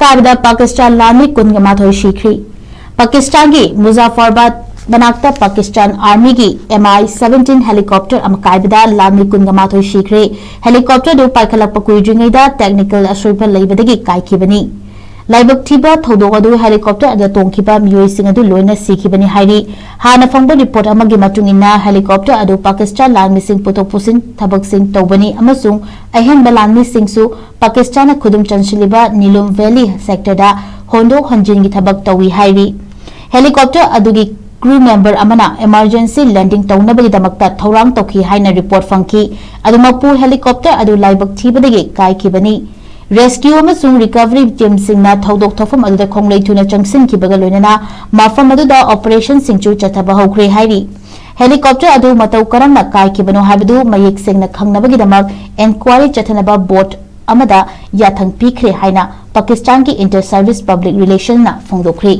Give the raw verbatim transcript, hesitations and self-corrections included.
ꯀꯥꯏꯕꯗ ꯄꯥꯀꯤꯁꯇꯥꯟ ꯂꯥꯟꯃꯤ ꯀꯨꯟꯒ ꯃꯥꯊꯣꯏ ꯁꯤꯈ꯭ꯔꯤ꯫ ꯄꯥꯀꯤꯁꯇꯥꯟꯒꯤ ꯃꯨꯖꯥꯐꯔꯕꯥꯗ ꯃꯅꯥꯛꯇ ꯄꯥꯀꯤꯁꯇꯥꯟ ꯑꯥꯔꯃꯤꯒꯤ ꯑꯦꯝ ꯑꯥꯏ ꯁꯚꯦꯟꯇꯤꯟ ꯍꯦꯂꯤꯀꯣꯞꯇꯔ ꯑꯃ ꯀꯥꯏꯕꯗ ꯂꯥꯟꯃꯤ ꯀꯨꯟꯒ ꯃꯥꯊꯣꯏ ꯁꯤꯈ꯭ꯔꯦ꯫ ꯍꯦꯂꯤꯀꯣꯞꯇꯔ ꯑꯗꯨ ꯄꯥꯏꯈꯠꯂꯛꯄ ꯀꯨꯏꯗ꯭ꯔꯤꯉꯩꯗ ꯇꯦꯛꯅꯤꯀꯦꯜ ꯑꯁꯣꯏꯕ ꯂꯩꯕꯗꯒꯤ ꯀꯥꯏꯈꯤꯕꯅꯤ꯫ ꯂꯥꯏꯕꯛ ꯊꯤꯕ ꯊꯧꯗꯣꯛ ꯑꯗꯨ ꯍꯦꯂꯤꯀꯣꯞꯇꯔ ꯑꯗꯨꯗ ꯇꯣꯡꯈꯤꯕ ꯃꯤꯑꯣꯏꯁꯤꯡ ꯑꯗꯨ ꯂꯣꯏꯅ ꯁꯤꯈꯤꯕꯅꯤ ꯍꯥꯏꯔꯤ꯫ ꯍꯥꯟꯅ ꯐꯪꯕ ꯔꯤꯄꯣꯔꯠ ꯑꯃꯒꯤ ꯃꯇꯨꯡ ꯏꯟꯅ ꯍꯦꯂꯤꯀꯣꯞꯇꯔ ꯑꯗꯨ ꯄꯥꯀꯤꯁꯇꯥꯟ ꯂꯥꯟꯃꯤꯁꯤꯡ ꯄꯨꯊꯣꯛ ꯄꯨꯁꯤꯟ ꯊꯕꯛꯁꯤꯡ ꯇꯧꯕꯅꯤ ꯑꯃꯁꯨꯡ ꯑꯍꯦꯟꯕ ꯂꯥꯟꯃꯤꯁꯤꯡꯁꯨ ꯄꯥꯀꯤꯁꯇꯥꯟꯅ ꯈꯨꯗꯨꯝ ꯆꯟꯁꯤꯜꯂꯤꯕ ꯅꯤꯂꯨꯝ ꯚꯦꯂꯤ ꯁꯦꯛꯇꯔꯗ ꯍꯣꯟꯗꯣꯛ ꯍꯣꯟꯖꯤꯟꯒꯤ ꯊꯕꯛ ꯇꯧꯏ ꯍꯥꯏꯔꯤ꯫ ꯍꯦꯂꯤꯀꯣꯞꯇꯔ ꯑꯗꯨꯒꯤ ꯀ꯭ꯔꯨ ꯃꯦꯝꯕꯔ ꯑꯃꯅ ꯏꯃꯔꯖꯦꯟꯁꯤ ꯂꯦꯟꯗꯤꯡ ꯇꯧꯅꯕꯒꯤꯗꯃꯛꯇ ꯊꯧꯔꯥꯡ ꯇꯧꯈꯤ ꯍꯥꯏꯅ ꯔꯤꯄꯣꯔꯠ ꯐꯪꯈꯤ꯫ ꯑꯗꯨꯃꯛꯄꯨ, ꯍꯦꯂꯤꯀꯣꯞꯇꯔ ꯑꯗꯨ ꯂꯥꯏꯕꯛ ꯊꯤꯕꯗꯒꯤ ꯀꯥꯏꯈꯤꯕꯅꯤ꯫ ꯔꯦꯁꯀ꯭ꯌꯨ ꯑꯃꯁꯨꯡ ꯔꯤꯀꯚꯔꯤ ꯇꯤꯝꯁꯤꯡꯅ ꯊꯧꯗꯣꯛ ꯊꯣꯛꯐꯝ ꯑꯗꯨꯗ ꯈꯣꯡꯂꯩ ꯊꯨꯅ ꯆꯪꯁꯤꯟꯈꯤꯕꯒ ꯂꯣꯏꯅꯅ ꯃꯐꯝ ꯑꯗꯨꯗ ꯑꯣꯄꯔꯦꯁꯟꯁꯤꯡꯁꯨ ꯆꯠꯊꯕ ꯍꯧꯈ꯭ꯔꯦ ꯍꯥꯏꯔꯤ꯫ ꯍꯦꯂꯤꯀꯣꯞꯇꯔ ꯑꯗꯨ ꯃꯇꯧ ꯀꯔꯝꯅ ꯀꯥꯏꯈꯤꯕꯅꯣ ꯍꯥꯏꯕꯗꯨ ꯃꯌꯦꯛ ꯁꯦꯡꯅ ꯈꯪꯅꯕꯒꯤꯗꯃꯛ ꯏꯟꯀ꯭ꯋꯥꯏꯔꯤ ꯆꯠꯊꯅꯕ ꯕꯣꯔꯗ ꯑꯃꯗ ꯌꯥꯊꯪ ꯄꯤꯈ꯭ꯔꯦ ꯍꯥꯏꯅ ꯄꯥꯀꯤꯁꯇꯥꯟꯒꯤ ꯏꯟꯇꯔ ꯁꯔꯚꯤꯁ ꯄꯕ꯭ꯂꯤꯛ ꯔꯤꯂꯦꯁꯟꯅ ꯐꯣꯡꯗꯣꯛꯈ꯭ꯔꯤ꯫